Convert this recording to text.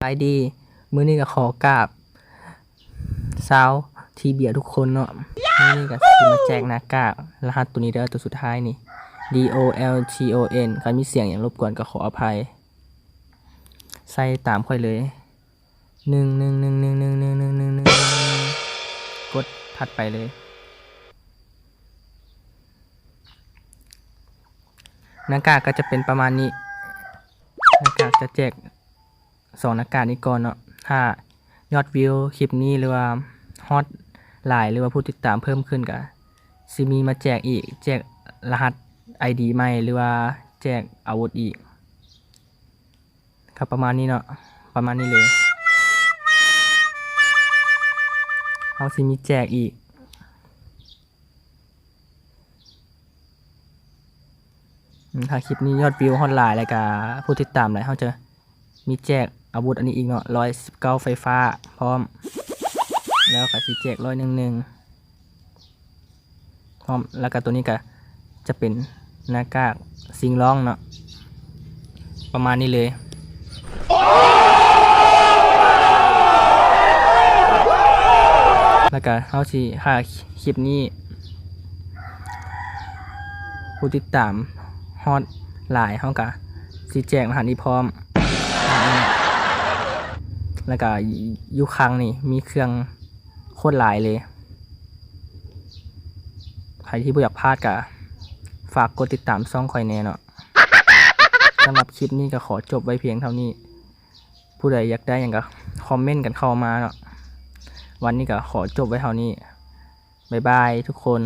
ບາຍດີ ມື້ນີ້ກໍຂໍກາບຊາວທີ່ເບຍທຸກຄົນເນາະ. ມື້ນີ້ກໍຊິມາແຈກໜ້າກາກ ລະຫັດໂຕນີ້ເດີ ໂຕສຸດທ້າຍນີ້ ດີ ໂອ ແອລ ທີ ໂອ ເອັນ ຄັນມີສຽງຫຍັງລົບກວນກໍຂໍອະໄພ. ໃສ່ຕາມຂ້ອຍເລີຍ ໜຶ່ງ ໜຶ່ງ ໜຶ່ງ ໜຶ່ງ ໜຶ່ງ ໜຶ່ງ ກົດຖັດໄປເລີຍ. ໜ້າກາກກໍຈະເປັນປະມານນີ້. ໜ້າກາກຈະແຈກສອງໜ້າກາກນີ້ກ່ອນເນາະ. ຖ້າຍອດວິວຄລິບນີ້ ຫຼືວ່າຮອດຫຼາຍ ຫຼືວ່າຜູ້ຕິດຕາມເພີ່ມຂຶ້ນ ກະຊິມີມາແຈກອີກ, ແຈກລະຫັດໄອດີໃໝ່ ຫຼືວ່າແຈກອາວຸດອີກ. ກໍປະມານນີ້ເນາະ, ປະມານນີ້ເລີຍ. ເຮົາຊິມີແຈກອີກ. ອືມ ຖ້າຄລິບນີ້ຍອດວິວຮອດຫຼາຍ ແລ້ວກະຜູ້ຕິດຕາມຫຼາຍ ເຮົາຈະມີແຈກອາວຸດອັນນີ້ອີກເນາະ, ຮ້ອຍສິບເກົ້າໄຟຟ້າພ້ອມ, ແລ້ວກະຊິແຈກຮ້ອຍໜຶ່ງໜຶ່ງ ພ້ອມ. ແລ້ວກະໂຕນີ້ກະຈະເປັນໜ້າກາກຊິງຮ້ອງເນາະ, ປະມານນີ້ເລີຍ. ແລ້ວກະເຮົາຊິ ຖ້າຄລິບນີ້ຜູ້ຕິດຕາມຮອດຫຼາຍ ເຮົາກະຊິແຈກລະຫັດນີ້ພ້ອມ. ແລ້ວກະຢູ່ຂ້າງນີ້ມີເຄື່ອງໂຄດຫຼາຍເລີຍ. ໃຜທີ່ບໍ່ຢາກພາດກະຝາກກົດຕິດຕາມຊ່ອງຂ້ອຍແດ່ເນາະ. ສຳລັບຄລິບນີ້ກໍຂໍຈົບໄວ້ພຽງເທົ່ານີ້. ຜູ້ໃດຢາກໄດ້ຫຍັງກໍຄອມເມັນກັນເຂົ້າມາເນາະ. ວັນນີ້ກໍຂໍຈົບໄວ້ເທົ່ານີ້. ບາຍບາຍທຸກຄົນ.